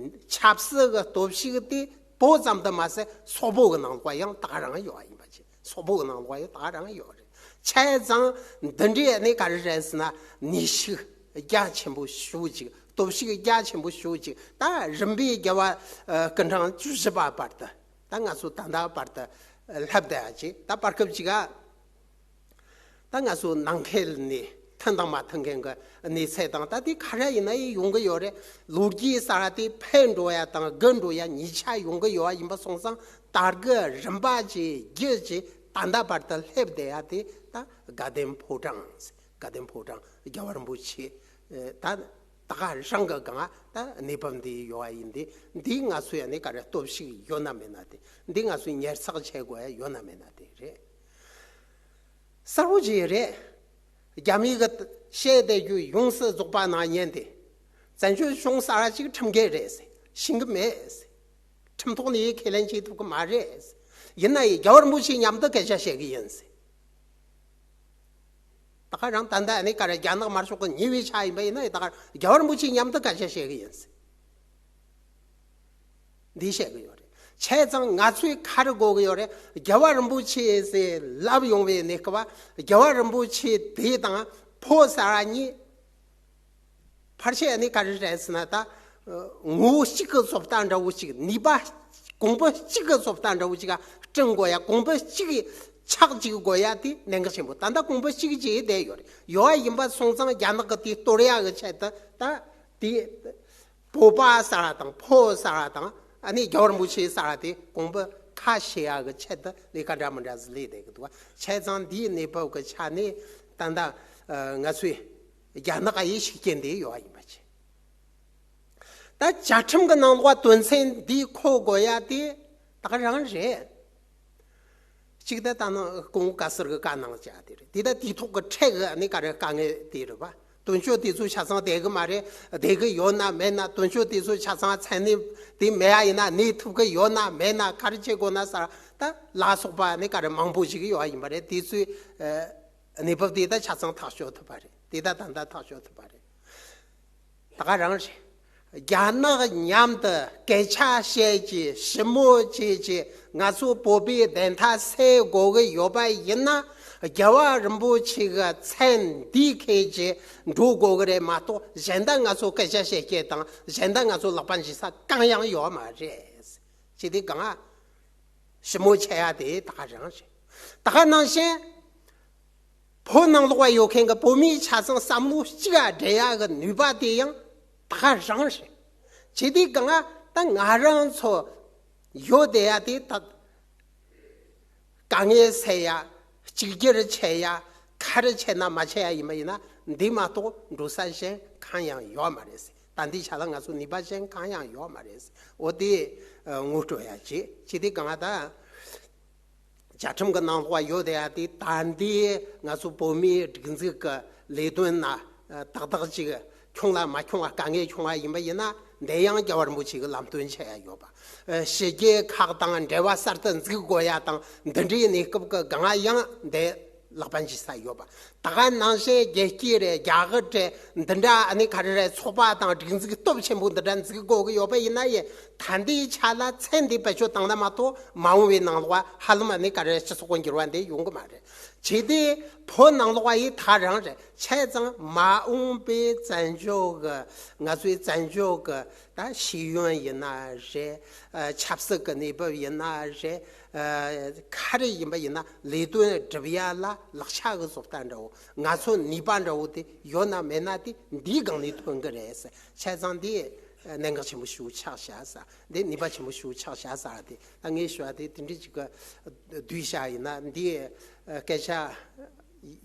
ཆབ་སྲིད་ཀྱི་སྟོབས་ཤུགས་དེ་བོད་ཙམ་དུ་མ་ཟད་སོག་པོ་གི་ནང་ལོགས་ཡང་ད་ག་རང་ཡོད་པ་ཡིན་པ་ཅི། སོག་པོ་གི་ནང་ལོགས་ཡང་ད་ག་རང་ཡོད་རེད། བྱས་ཙང་འདི་འདྲའི་གནས་ག་རེ་རེད་ཟེར་ན་ནུས་ཤུགས་རྒྱ་ཆེན་པོ་ཞེ་པོ་ཅིག་སྟོབས་ཤུགས་རྒྱ་ཆེན་པོ་ཞེ་པོ་ཅིག་ད་རིམ་པས་རྒྱལ་བ་ཨ་སྐུ་ཕྲེང་བཅུ་བཞི་པ་བར་དུ་ད་ང་ཚོ་ད་ལྟ་བར་དུ་ལྷབ་བསྡད་ཡ་ཅིག་ད་བར་སྐབས་ཅིག་ག་ད་ང་ཚོ་ནང་ཁུལ་ནས་མཐུན་དང་མ་མཐུན་མཁན་གྱི་གནས་ཚད་དང་ད་དེ་ག་རེ་ཡིན་ན་ཡིན་ཡོང་གི་ཡོད་རེད། ལོ་རྒྱུས་གསར་བ་དེ་འཕེལ་འགྲོ་ཡ་དང་རྒུད་འགྲོ་ཡ་གཉིས་ཆ་ཡོང་གི་ཡོད་པ་ཡིན་པ་སོང་ཙང་དར་གི་རིམ་པ་ཅིག་རྒྱུ་ཅིག་ད་ལྟ་བར་དུ་སླེབས་བསྡད་ཡ་དེ་ད་དགའ་ལྡན་ཕོ་བྲང་། དགའ་ལྡན་ཕོ་བྲང་རྒྱལ་བ་རིན་པོ་ཆེ་ད་ད་ག་རང་གི་སྒང་ད་གནས་བབ་འདི་ཡོད་པ་ཡིན་དེ་འདི་ང་ཚོ་ཡ་ནི་ག་རེ་སྟོབས་ཤུགས་ཡོད་ན་མེད་ན་དེ་འདི་ང་ཚོས་ཉར་ཚགས་བྱེད་དགོས་ཡ་ཡོད་ན་མེད་ན་དེ་རེད། གསལ་བོ་ཅིག་རེད། རྒྱ་མི་གི་བཤད་བསྡད་རྒྱུ་ཡོངས་སུ་རྫོགས་པ་ནང་ཉན་ཏེ། བཙན་བྱོལ་གཞུང་གསར་བ་ཅིག་ཁྲིམས་འགལ་རེད་ཟེར། ཤེས་ཀྱི་མེད་ཟེར། ཁྲིམས་ཐོག་ནས་ཁས་ལེན་བྱེད་ཐུབ་ཀྱི་མ་རེད་ཟེར། ཡིན་ན་ཡང་རྒྱལ་བ་རིན་པོ་ཆེ་མཉམ་དུ་སྐད་ཆ་བཤད་ཀྱི་ཡིན་ཟེར། ད་ག་རང་ད་ལྟ་ནི་ག་རེ་རྒྱ་ནག་དམར་ཤོག་གི་ཉེ་བའི་ཆ་ཡིན་པ་ཡིན་ན་ཡང་ད་ག་རྒྱལ་བ་རིན་པོ་ཆེ་མཉམ་དུ་སྐད་ཆ་བཤད་ཀྱི་ཡིན་ཟེར། འདི་བཤད་ཀྱི་ཡོད་རེད། བྱས་ཙང་ང་ཚོས་ག་རེ་དགོས་ཀྱི་ཡོད་རེད། རྒྱལ་བ་རིན་པོ་ཆེ་ཟེར་ལབ་ཡོང་བའི་གནས་སྐབས་རྒྱལ་བ་རིན་པོ་ཆེ་དེ་དང་ཕོ་གསར་བ་གཉིས་ཕལ་ཆེར་ནི་ག་རེ་རེད་ཟེར་ན་ད་ངོ་བོ་གཅིག་གི་བཟོ་ལྟ་འདྲ་བོ་ཅིག་ནུས་པ་ཀོང་པོ་གཅིག་གི་བཟོ་ལྟ་འདྲ་བོ་ཅིག་ག་བསྐྲུན་དགོས་ཡ། ཀོང་པོ་གཅིག་གི་ཕྱག་གཅིག་དགོས་ཡ་དེ་གནད་འགག་ཆེན་པོ། ད་ལྟ་ཀོང་པོ་གཅིག་བྱས་བསྡད་ཡོད་རེད། ཡོད་པ་ཡིན་པ་སོང་ཙང་རྒྱ་ནག་གི་དེ་གཏོར་ཡ་གི་ཆེད་དུ་ད་དེ། བོད་པ་གསར་བ་དང་ཕོ་གསར་བ་དང་ཨ་ནི་རྒྱལ་བ་རིན་པོ་ཆེ་གསར་བ་དེ་ཀོང་པོ་ཁ་ཕྱེ་ཡག་གི་ཆེད་དུ་ལས་ཀ་འདྲ་མི་འདྲ་ཟིག་ལས་བསྡད་གི་འདུག་བ། བྱས་ཙང་འདིའི་གནས་བབ་གི་ཆ་ནས་ད་ལྟ་ང་ཚོས་རྒྱ་ནག་ཡི་ཤུགས་རྐྱེན་འདི་ཡོད་པ་ཡིན་པ་བྱས། ད་བཅའ་ཁྲིམས་གི་ནང་ལོགས་དོན་ཚན་འདི་འཁོད་དགོས་ཡ་དེ་ད་ག་རང་རེད། གཅིག་ད་ད་ནང་ཀོང་བཀའ་ཟུར་གི་བཀའ་གནང་བྱ་དེ་རེད། དེ་ད་དེ་ཐོག་གི་འཕྲལ་གི་ནི་ག་རེ་དཀའ་ངལ་དེ་རེད་བ། དོན་གཅོད་དེ་ཚོ་ཆ་ཚང་བསྡད་གི་མ་རེད། བསྡད་གི་ཡོད་ན་མེད་ན། དོན་གཅོད་དེ་ཚོ་ཆ་ཚང་མཚན་གནས་དེ་མེད་ཡ་ཡིན་ན་གནས་ཐུབ་གི་ཡོད་ན་མེད་ན། ག་རེ་བྱེད་དགོས་ན་ས་ད་ལ་སོགས་པ་ནི་ག་རེ་མང་པོ་ཞིག་ཡོད་ཡ་ཡིན་པ་རེད། དེ་ཚོའི་གནས་བབ་དེ་ད་ཆ་ཚང་ཐག་གཅོད་ཐུབ་པ་རེད། དེ་ད་ད་ད་ཐག་གཅོད་ཐུབ་པ་རེད། ད་ག་རང་རེད། རྒྱ་ནག་མཉམ་དུ་སྐད་ཆ་བཤད་ཀྱི་ཞི་མོལ་བྱེད་ཀྱི་ང་ཚོ་བོད་པའི་བདེན་མཐའ་གསལ་དགོས་ཀྱི་ཡོད་པ་ཡིན་ན། རྒྱལ་བ་རིན་པོ་ཆེ་གི་མཚན་འདི་ཁེལ་གྱི་འགྲོ་དགོས་གི་རེད་མ་གཏོགས། གཞན་དག་ང་ཚོ་སྐད་ཆ་བཤད་སྐད་དང་གཞན་དག་ང་ཚོ་ལག་པ་འཇུ་ས་གང་ཡང་ཡོད་མ་རེད། ཅི་སྟེ་གང་ཞི་མོ་ཆེ་ཡ་དེ་ད་ག་རང་རེད། ད་ག་ནང་བཞིན་བོད་ནང་ལོགས་པ་ཡོད་མཁན་གྱི་བོད་མིའི་ཆ་ཚང་བསམ་བློ་གཅིག་ག་སྦྲེལ་ཡ་གི་ནུས་པ་དེ་ཡང་ད་ག་རང་རེད། ཅི་སྟེ་གང་ད་ང་རང་ཚོ་ཡོད་བསྡད་ཡ་དེ་ད་དཀའ་ངལ་སེལ་ཡ། གཅིག་གྱུར་ཆེ་ཡ། ཁ་རི་ཆེ་ན་མ་ཆེ་ཡ་ཡིན་པ་ཡིན་ན་འདི་མ་གཏོགས་འགྲོ་ས་གཞན་གང་ཡང་ཡོད་མ་རེད། ད་འདི་ཆ་ལ་ང་ཚོ་ནུས་པ་གཞན་གང་ཡང་ཡོད་མ་རེད། འོ་དེ་ངོ་སྤྲོད་ཡ་བྱེད་ཅི་སྟེ་གང་ད། རྒྱལ་ཁྲིམས་ཀྱི་ནང་ལོགས་ཡོད་བསྡད་ཡ་དེ་ད་འདི་ང་ཚོ་བོད་མིའི་སྒྲིག་འཛུགས་ཀྱི་ལས་དོན་ན་ཏག་ཏག་ཅིག་ཁྱོང་ལ་མ་ཁྱོང་བ་དཀའ་ངལ་བྱུང་བ་ཡིན་པ་ཡིན་ན་འདི་ཡང་རྒྱལ་བ་རིན་པོ་ཆེ་གི་ལམ་སྟོན་བྱེད་ཡ་ཡོད་པ། ཕྱི་རྒྱལ་ཁག་དང་འབྲེལ་བ་གསར་དུ་འཛུགས་དགོས་ཡ་དང་འདི་འདྲའི་གནས་སྐབས་ཀྱི་སྒང་ཡང་འདི་ལག་པ་འཇུ་ས་ཡོད་པ། ད་ག་ནང་བཞིན་རྒྱལ་སྤྱི་རེད། རྒྱ་གར་རེད། འདི་འདྲ་ཨ་ནི་ག་རེ་རེད། ཚོགས་པ་དང་སྒྲིག་འཛུགས་སྟོབས་ཆེན་པོ་འདི་འདྲ་འཛུགས་དགོས་ཀྱི་ཡོད་པ་ཡིན་ན་ཡང་ད་འདིའི་ཆ་ལ་མཚན་འདི་བེད་སྤྱོད་བཏང་ན་མ་གཏོགས་མ་འོངས་པའི་ནང་ལོགས་ཧ་ལམ་ཨ་ནི་ག་རེ་སྤྱི་ཚོགས་འགྱུར་བ་འདི་ཡོང་གི་མ་རེད། བྱས་ཏེ་བོད་ནང་ལོགས་ཡི་ད་རང་རེད། བྱས་ཙང་མ་འོངས་པའི་བཙན་བྱོལ་གི་ང་ཚོའི་བཙན་བྱོལ་གི་ད་ཤེས་ཡོན་ཡིན་ན་རེད། ཆབ་སྲིད་གི་གནས་བབ་ཡིན་ན་རེད། ག་རེ་ཡིན་པ་ཡིན་ན་ལས་དོན་སྒྲུབ་ཡ་ལ་ལག་ཆ་གི་བཟོ་ལྟ་འདྲ་བོ། ང་ཚོ་ནུས་པ་འདྲ་བོ་དེ་ཡོད་ན་མེད་ན་དེ་འདིའི་སྒང་ནས་ཐོན་གི་རེད། བྱས་ཙང་འདི་གནད་འགག་ཆེན་པོ་ཞིག་ཆགས་བཞག་ས། འདི་ནུས་པ་ཆེན་པོ་ཞིག་ཆགས་བཞག་ས་དེ་ད་ངས་ཞུ་བ་དེ་དེ་འདྲའི་ཅིག་གི་བསྡུས་བཞག་ཡིན་ན། འདི་སྐད་ཆ་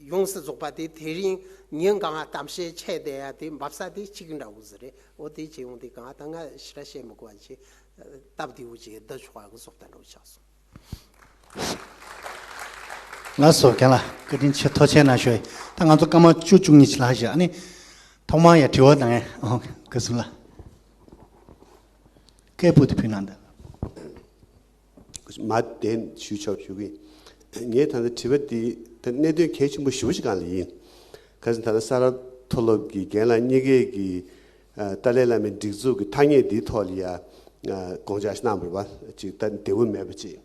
ཡོངས་སུ་རྫོགས་པ་དེ་དེ་རིང་ཉིན་གང་ང་གཏམ་བཤད་བྱས་བསྡད་ཡ་དེ་འབབ་ས་དེ་གཅིག་འདྲ་བོ་ཟིག་རེད། འོ་དེ་བྱེད་ཡོང་དེ་གང་ད་ང་ཞེ་དྲག་བཤད་མི་དགོས་པ་བྱས། སྟབས་བདེ་བོ་ཅིག་བསྡུ་ཆོག་པ་གི་བཟོ་ལྟ་འདྲ་བོ་ཆགས་སོང་། ལགས་སོ། རྒན་ལགས་བཀའ་དྲིན་ཆེ། ཐུགས་རྗེ་གནང་ཞུ། ད་ང་ཚོ་སྐར་མ་བཅུ་བཅུ་གཉིས་ཅིག་ལྷག་བཞག་ཨ་ནི་ཐོག་མར་ཡ་དྲི་བ་དང་ཨོ་དགའ་བསུ་ལ་སྐད་སྦུག་དེ་ཕུལ་གནང་དང་། མ་བདེན་ཞུ་ཆོག་ཞུ་གི། ངས་ད་ལྟ་དྲི་བ་འདི་ད་གནད་དོན་གལ་ཆེན་པོ་ཞེ་པོ་ཞིག་སྒང་ལ་ཡིན། ཁ་སང་ད་ལྟ་ས་རཱ་མཐོ་སློབ་ཀྱི་རྒན་ལགས་གཉིས་ཀས་ཀྱི་ཨ་ཏཱ་ལའི་བླ་མའི་སྒྲིག་འཛུགས་ཀྱི་ཐ་སྙད་འདིའི་ཐོག་ལ་ཡ་ཨ་དགོངས་འཆར་ཞིག་གནང་བ་རེད་པ། ཅིག་ད་བདེ་པོ་མེད་པ་ཅིག་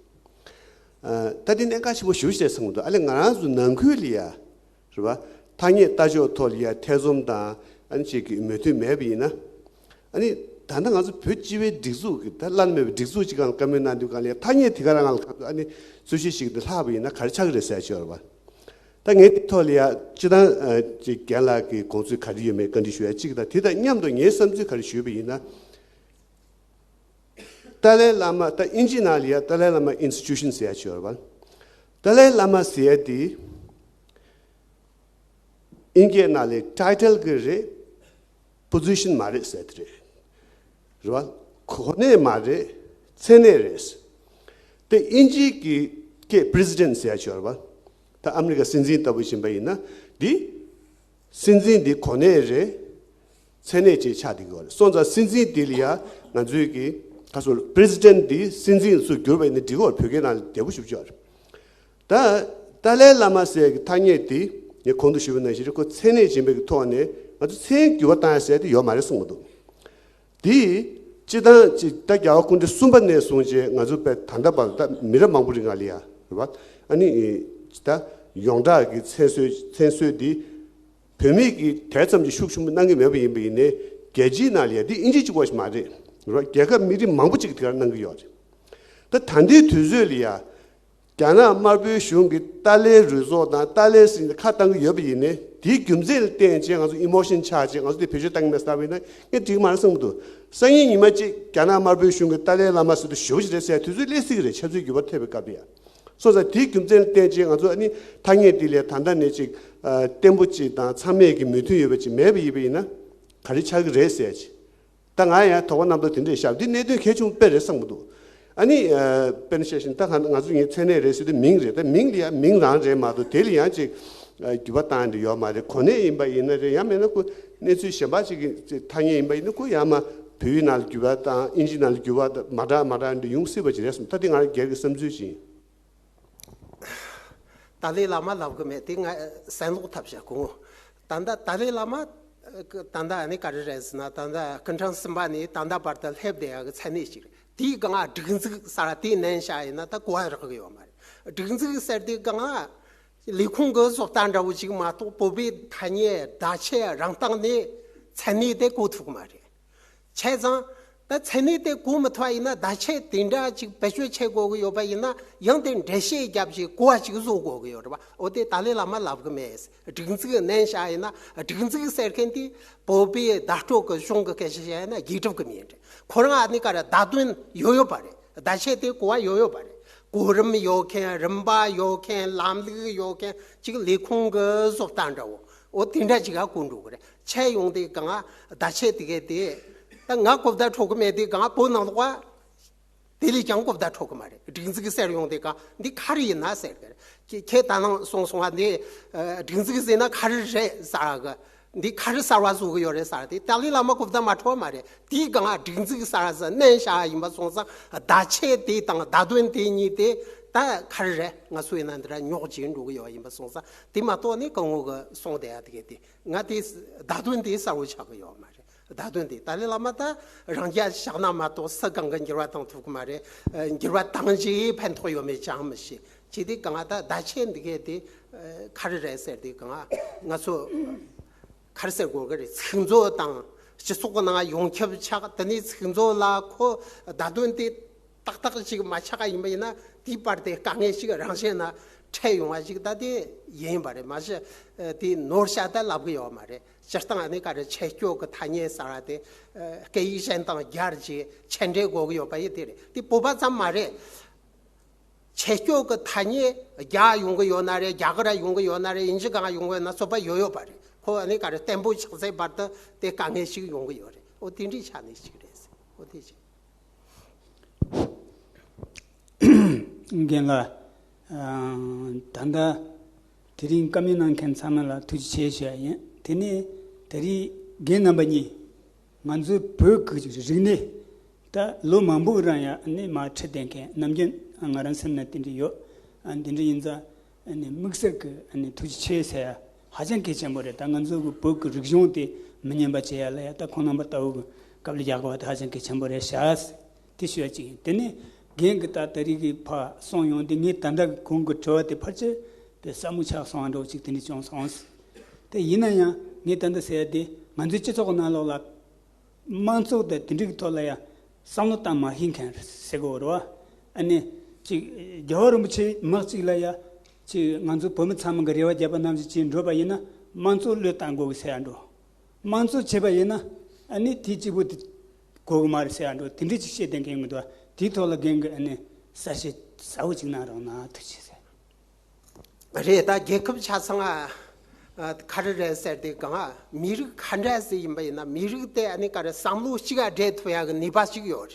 ཨ་ད་འདི་གནད་འགག་ཆེན་པོ་ཞེ་པོ་ཞིག་རེད་བསམ་གྱི་འདུག་ཨ་ལས་ང་རང་ཚོ་ནང་ཁུལ་ལ་ཡ། རེད་པ། ཐ་སྙད་ལྟ་ཕྱོགས་ཐོག་ལ་ཡ་ཐེ་ཚོམ་དང་ཨ་ནི་ཅིག་གི་མོས་མཐུན་མེད་པ་ཡིན་ན། ཨ་ནི་ད་ལྟ་ང་ཚོ་བོད་སྤྱི་པའི་སྒྲིག་འཛུགས་ཀྱི་ད་བླ་ན་མེད་པའི་སྒྲིག་འཛུགས་ཅིག་སྒང་ལ་བཀའ་མོལ་གནང་དུས་སྒང་ལ་ཡ་ཐ་སྙད་དེ་ག་རང་སྒང་ལ་ཨ་ནི་རྩོད་གཞི་ཞིག་ཏུ་ལྷག་པ་ཡིན་ན་ག་རེ་ཆགས་ཀྱི་རེད་ཟེར་ཡ་ཅིག་ཡོད་རེད་པ། ད་ངས་དེ་ཐོག་ལ་ཡ་སྤྱིར་བཏང་ཨ་ཅིག་རྒན་ལགས་ཀྱི་དགོངས་ཚུལ་ག་རེ་ཡོད་མེད་བཀའ་འདྲི་ཞུ་ཡ་གཅིག་དང་དེ་དང་མཉམ་དུ་ངའི་བསམ་ཚུལ་ག་རེ་ཞུས་པ་ཡིན་ན། ཏཱ་ལའི་བླ་མ་ད་དབྱིན་ཇི་ནང་ལ་ཡ་ཏཱ་ལའི་བླ་མ་ཨིན་སི་ཊི་ཊུ་ཤན་ཟེར་ཡ་ཅིག་ཡོད་རེད་པ། ཏཱ་ལའི་བླ་མ་ཟེར་ཡ་དེ་དབྱིན་སྐད་ནང་ལ་ཊའི་ཊལ་གི་རེད། པོ་ཛི་ཤན་མ་རེད་ཟེར་དེ་རེད། རེད་པ། གོ་གནས་མ་རེད། མཚན་གནས་རེད། དེ་དབྱིན་ཇིའི་གི་སྐད་པི་རེ་སི་ཌེན་ཊི་ཟེར་ཡ་ཅིག་ཡོད་རེད་པ། ད་ཨ་མི་རི་ཀ་སྲིད་འཛིན་ལྟ་བུ་ཡིན་པ་ཡིན་ན་འདི། སྲིད་འཛིན་འདི་གོ་གནས་རེད། མཚན་གནས་བཅས་ཆགས་བསྡད་ཀྱི་ཡོད་རེད། སོང་ཙང་སྲིད་འཛིན་འདི་ལ་ཡ་ང་ཚོའི་གི་ཁ་སོ་པི་རེ་སི་ཌེན་ཊི་འདི་སྲིད་འཛིན་སུ་བསྒྱུར་བ་ཡིན་ན་འགྲིག་གི་ཡོད་རེད། བོད་སྐད་ནང་ལ་བདེ་པོ་ཞེ་པོ་ཅིག་ཡོད་རེད། ད་ཏཱ་ལའི་བླ་མ་ཟེར་གི་ཐ་སྙད་འདི་ངས་གོང་དུ་ཞུས་པ་ནང་བཞིན་རེད། ཁོ་མཚན་གནས་སྦྱིན་པའི་གི་ཐོག་ནས་ང་ཚོ་མཚན་འགྱུར་བ་བཏང་ཡ་ཟེར་དེ་ཡོད་མ་རེད་གསུངས་པ་འདུག་འདི་སྤྱི་བཏང་ཅིག་ད་རྒྱལ་བ་སྐུ་ཕྲེང་གསུམ་པ་ནས་བཟུང་བྱས་ང་ཚོ་དཔེ་ད་ལྟ་བར་ད་མི་རབས་མང་པོ་རིང་ལ་ཡ་རེད་པ། ཨ་ནི་ད་ཡོངས་གྲགས་ཀྱི་མཚན་གསོལ་མཚན་གསོལ་འདི་བོད་མི་གིས་དེ་ཙམ་གྱི་ཤུགས་ཆེན་པོ་གནང་གི་མེད་པ་ཡིན་པ་ཡིན་ནའི་རྒྱལ་སྤྱིའི་ནང་ལ་ཡ་འདི་དབྱིན་ཇི་གཅིག་པོ་ཞིག་མ་རེད། རེད་པ། རྒྱལ་ཁབ་མི་རིགས་མང་པོ་ཅིག་གིས་དེ་ག་གནང་གི་ཡོད་རེད། ད་ད་ལྟའི་དུས་ཚོད་ལ་ཡ། རྒྱ་ནག་དམར་པོའི་གཞུང་གིས་ཏཱ་ལའི་རུ་ཚོགས་དང་ཏཱ་ལའི་སྲིད་ཁ་བཏང་གི་ཡོད་པ་ཡིན་ནའི་དེའི་རྒྱུ་མཚན་ལ་བརྟེན་བྱས་ང་ཚོ་ཨི་མོ་ཤན་ཆགས་བྱས་ང་ཚོ་དེ་བེད་སྤྱོད་བཏང་གི་མེད་བསམ་པ་ཡིན་ན་ངས་འགྲིག་མ་རེད་བསམ་གྱི་འདུག་སང་ཉིན་ཉི་མ་གཅིག་རྒྱ་ནག་དམར་པོའི་གཞུང་གིས་ཏཱ་ལའི་བླ་མ་ཟེར་དུས་ཞེ་པོ་ཅིག་རེད་ཟེར་དུས་ཚོད་སླེབས་སྲིད་ཀྱི་རེད། ཆབ་སྲིད་འགྱུར་བ་ཐེབས་པའི་སྐབས་དེ་ཡ། སོང་ཙང་དེའི་རྒྱུ་མཚན་ལ་བརྟེན་བྱས་ང་ཚོ་ཨ་ནི་ཐ་སྙད་འདི་ལས་ད་ལྟ་ནས་ཅིག་ཨ་བརྟན་པོ་ཅིག་དང་ཚང་མས་ཀྱི་མོས་མཐུན་ཡོད་པ་ཅིག་མེད་པ་ཡིན་པ་ཡིན་ན་ག་རེ་ཆགས་ཀྱི་རེད་ཟེར་ཅིག་ད་ང་ཡང་དོགས་པ་རྣམ་རྟོག་དེ་འདྲས་བཞག་འདི་གནད་དོན་གལ་ཆེན་པོ་དཔེ་རེད་བསམ་གྱི་འདུག་ཨ་ནི་ཨ་དཔེར་ན་བཤད་བཞིན་ད་ང་ང་ཚོ་ངའི་མཚན་གནས་རེད་ཟེར་དུས་མིང་རེད། ད་མིང་ལ་ཡང་མིང་རང་རེད་མ་གཏོགས་དེ་ལ་ཡང་ཅིག་ཨ་འགྱུར་བ་བཏང་ཡ་འདི་ཡོད་མ་རེད། གོ་གནས་ཡིན་པ་ཡིན་ན་རེད། ཡང་མིན་ན་ཁོ་གནས་ཚུལ་གཞན་པ་ཅིག་གི་ཅིག་ཐ་སྙད་ཡིན་པ་ཡིན་ན་ཁོ་ཡང་མ་བོད་ཡིག་ནང་ལ་འགྱུར་བ་བཏང་དབྱིན་ཇི་ནང་ལ་འགྱུར་བ་བཏང་མ་འདྲ་མ་འདྲ་འདི་ཡོང་སྲིད་པ་ཅིག་རེད་བསམ། ད་འདི་ང་རང་སྒེར་གྱི་བསམ་ཚུལ་ཅིག་ཡིན། ཏཱ་ལའི་བླ་མ་ལབ་གི་མེད་དེ་ང་གསན་ལོག་ཐབས་བྱ་དགོས། ད་ལྟ་ཏཱ་ལའི་བླ་མ་ད་ལྟ་ཨ་ནི་ག་རེ་རེད་ཟེར་ན་ད་ལྟ་སྐུ་ཕྲེང་གསུམ་པ་ནས་ད་ལྟ་བར་དུ་སླེབས་བསྡད་ཡག་གི་མཚན་གནས་ཅིག་རེད། དེའི་སྒང་ང་སྒྲིག་འཛུགས་གསར་དེ་ནན་བྱ་ཡིན་ན་ད་གོ་བ་རག་གི་ཡོད་མ་རེད། སྒྲིག་འཛུགས་ཟེར་དུས་སྒང་ང་ ལས་ཁུངས་ཀྱི་བཟོ་ལྟ་འདྲ་བོ་ཅིག་མ་གཏོགས་བོད་པའི་ཐ་སྙད་བརྡ་ཆད་རང་སྟེང་ནས་མཚན་གནས་དེ་གོ་ཐུབ་ཀྱི་མ་རེད། བྱས་ཙང་ད་མཚན་གནས་དེ་གོ་མི་ཐུབ་པ་ཡིན་ན་བརྡ་ཆད་དེ་འདྲ་ཅིག་བེད་སྤྱོད་བྱེད་དགོས་ཀྱི་ཡོད་པ་ཡིན་ན་ཡང་དེ་འགྲེལ་བཤད་བརྒྱབ་ཅིག་གོ་བ་ཅིག་བཟོ་དགོས་ཀྱི་ཡོད་རེད་པ། འོ་དེ་ཏཱ་ལའི་བླ་མ་ལབ་ཀྱི་མེད། སྒྲིག་འཛུགས་ནན་བཞག་ཡིན་ན། སྒྲིག་འཛུགས་ཟེར་མཁན་དེ་བོད་པའི་བརྡ་སྤྲོད་ཀྱི་གཞུང་གི་སྐད་ཆ་བཤད་ཡིན་ན་རྒྱས་གྲུབ་ཀྱི་མིང་རེད། ཁོ་རང་ཨ་ནི་ཀ་ར་བརྡ་དོན་ཡོད་ཡོད་པ་རེད། བརྡ་ཆད་དེ་གོ་བ་ཡོད་ཡོད་པ་རེད། གོ་རིམ་ཡོད་མཁན། རིམ་པ་ཡོད་མཁན། ལམ་ལུགས་ཡོད་མཁན་ཅིག་ལས་ཁུངས་ཀྱི་བཟོ་ལྟ་འདྲ་བོ། འོ་དེ་འདྲ་ཅིག་ག་གོ་འགྲོ་གི་རེད། ཆད་ཡོང་དེ་གང་བརྡ་ཆད་དེ་གས་དེ། ད་ང་གོ་བརྡ་འཕྲོད་གི་མེད་དེ་གང་བོད་ནང་ལོགས་པ། དེ་ལས་ཀྱང་གོ་བརྡ་འཕྲོད་གི་མ་རེད། སྒྲིག་འཛུགས་ཟེར་ཡོང་དེ་གང་འདི་ག་རེ་ཡིན་ན་ཟེར་གི་རེད། ཁྱེད་ཁྱེད་ད་ནང་སོང་སོང་བ་འདི་སྒྲིག་འཛུགས་ཟེར་ན་ག་རེ་རེད་ཟེར་གི། འདི་ག་རེ་གསར་བ་བཟོ་གི་ཡོད་རེད་ཟེར་དེ་ཏཱ་ལའི་བླ་མ་གོ་བརྡ་མ་འཕྲོད་མ་རེད། དེའི་སྒང་སྒྲིག་འཛུགས་གསར་བ་ཟེར་ནན་བཞག་ཡིན་པ་སོང་ཙང་བརྡ་ཆད་དེ་དང་བརྡ་དོན་དེ་གཉིས་དེ་ད་ག་རེ་རེད། ང་ཚོ་ཡིན་ན་འདི་འདྲ་རྙོག་ཅིག་འགྲོ་གི་ཡོད་ཡིན་པ་སོང་ཙང་དེ་མ་གཏོགས་ནི་སྐུ་ངོ་གི་གསུང་བསྡད་ཡ་དེ་གས་དེ་ང་དེ་བརྡ་དོན་དེ་གསལ་བོ་ཆགས་གི་ཡོད་མ་རེད། བརྡ་དོན་དེ་ཏཱ་ལའི་བླ་མ་ད་རང་རྒྱལ་བཞག་ན་མ་གཏོགས་སུ་གང་གི་འགྱུར་བ་གཏོང་ཐུབ་གི་མ་རེད། འགྱུར་བ་བཏང་རྗེས་ཕན་ཐོགས་ཡོད་མེད་ཅང་མི་ཤེས། ཅི་སྟེ་གང་ད་བརྡ་ཆད་འདི་གས་དེ་ག་རེ་རེད་ཟེར་དེ་གང་ང་ཚོ་ག་རེ་ཟེར་དགོས་གི་རེད། ཚིག་མཛོད་དང་སྤྱི་ཚོགས་ཀྱི་ནང་ཡོངས་ཁྱབ་ཆགས། དེ་ནས་ཚིག་མཛོད་ལ་ཁོ་བརྡ་དོན་དེ་ཏག་ཏག་ཅིག་མ་ཆགས་ཡིན་པ་ཡིན་ན་དེའི་བར་དེ་དཀའ་ངལ་ཞིག་རང་བཞིན་ན་འཕྲད་ཡོང་བ་ཞིག་ད་དེ་ཡིན་པ་རེད། མ་གཞི་དེ་ནོར་ཤ་ད་ལབ་གི་ཡོད་མ་རེད། སྤྱིར་བཏང་ཨ་ནི་ག་རེ་ཆད་སྐྱོ་གི་ཐ་སྙད་ཟེར་བ་དེ་སྐད་ཡིག་གཞན་དང་སྦྱར་རྗེས་ཆད་འགྲེལ་དགོས་གི་ཡོད་པ་ཡིན་དེ་རེད། དེ་བོད་པ་ཙམ་མ་རེད། ཆད་སྐྱོ་གི་ཐ་སྙད་རྒྱ་ཡོང་གི་ཡོད་ན་རེད། རྒྱ་གར་ཡོང་གི་ཡོད་ན་རེད། ཡིན་གཅིག་གང་ཡོང་གི་ཡོད་ན་རྩོད་པ་ཡོད་ཡོད་པ་རེད། ཁོ་ཨ་ནི་ག་རེ་བརྟན་པོ་ཆགས་ཚེ་བར་དུ་དེ་དཀའ་ངལ་ཞིག་ཡོང་གི་ཡོད་རེད། འོ་དེ་འདྲའི་ཆ་ནས་ཞིག་རེད། འོ་དེ་ཞིག་རྒན་ལགས། ད་ལྟ་དེ་རིང་བཀའ་མོལ་གནང་མཁན་ཚང་མ་ལ་ཐུགས་རྗེ་ཆེ་ཞུ་ཡ་ཡིན། དེ་ནས་ད་རེས་རྒན་རྣམ་པ་གཉིས། ང་ཚོའི་བོད་ཀྱི་རིག་གནས་ད་ལོ་མང་པོ་རིང་ཡ་ནས་མར་ཁྲིད་བསྡད་མཁན་ནམ་རྒྱུན་ང་རང་སེམས་ན་དེ་འདྲ་ཡོད། ཨ་འདི་འདྲ་ཡིན་ཙང་ཨ་ནི་དམིགས་བསལ་གྱི་ཨ་ནི་ཐུགས་རྗེ་ཆེ་ཟེར་ཡ་ཧ་ཅང་གལ་ཆེན་པོ་རེད། ད་ང་ཚོ་གི་བོད་ཀྱི་རིག་གཞུང་དེ་མི་ཉམས་པ་བྱེད་ཡ་ལ་ཡ་ད་ཁོང་རྣམ་པ་ལྟ་བུ་གི་དཀའ་ལས་རྒྱག་དགོས་པ་དེ་ཧ་ཅང་གལ་ཆེན་པོ་རེད་ཤག་དེ་ཞུ་ཡ་གཅིག་ཡིན། དེ་ནས་རྒན་གྱི་ད་ད་རེས་ཀྱི་ཕར་གསུངས་ཡོང་དེ་ངས་ད་ལྟ་གི་གོང་གི་དྲི་བ་དེ་ཕལ་ཆེར་དེ་ཟབ་མོ་ཆགས་སོང་བ་འདྲ་བོ་ཅིག་དེ་འདྲ་བྱུང་སོང་། དེ་ཡིན་ན་ཡང་ངས་ད་ལྟ་ཟེར་ཡ་དེ་ང་ཚོའི་སྤྱི་ཚོགས་ཀྱི་ནང་ལོགས་ལ། དམངས་གཙོ་དང་དེ་འདྲའི་ཐོག་ལ་ཡང་བསམ་བློ་བཏང་མ་ཤེས་མཁན་ཟེར་གོ་རེད་བ། ཨ་ནི་ཅིག་རྒྱལ་བ་རིན་པོ་ཆེ་དམག་ཅིག་ལ་ཡ་ཅིག་ང་ཚོ་བོད་མི་ཚང་མ་གི་རེ་བ་བརྒྱབ་པ་ནང་བཞིན་ཅིག་འགྲོ་བ་ཡིན་ན་དམངས་གཙོ་བློས་བཏང་དགོས་གི་ཟེར་ཡ་འགྲོ། དམངས་གཙོ་བྱས་པ་ཡིན་ན་ཨ་ནི་དེ་གཅིག་པུ་དེ་དགོས་གི་མ་རེད་ཟེར་ཡ་འགྲོ། དེ་འདྲའི་ཅིག་བཤད་བསྡད་མཁན་གི་འདུག་དེའི་ཐོག་ལ་རྒན་གི་ཨ་ནི་གསལ་བཤད་ཟབ་པོ་ཅིག་གནང་རོགས་གནང་། ཐུགས་རྗེ་ཆེ་ཟེར། རེད། ད་རྒྱལ་ཁབ་ཆ་ཚང་ཨ་ག་རེ་རེད་ཟེར་དེ་གང་ཨ་མི་རིགས་ག་འདྲ་ཟིག་ཡིན་པ་ཡིན་ན་མི་རིགས་དེ་ཨ་ནི་ག་རེ་བསམ་བློ་གཅིག་ཨ་སྦྲེལ་ཐུབ་ཡ་གི་ནུས་པ་ཞིག་ཡོད་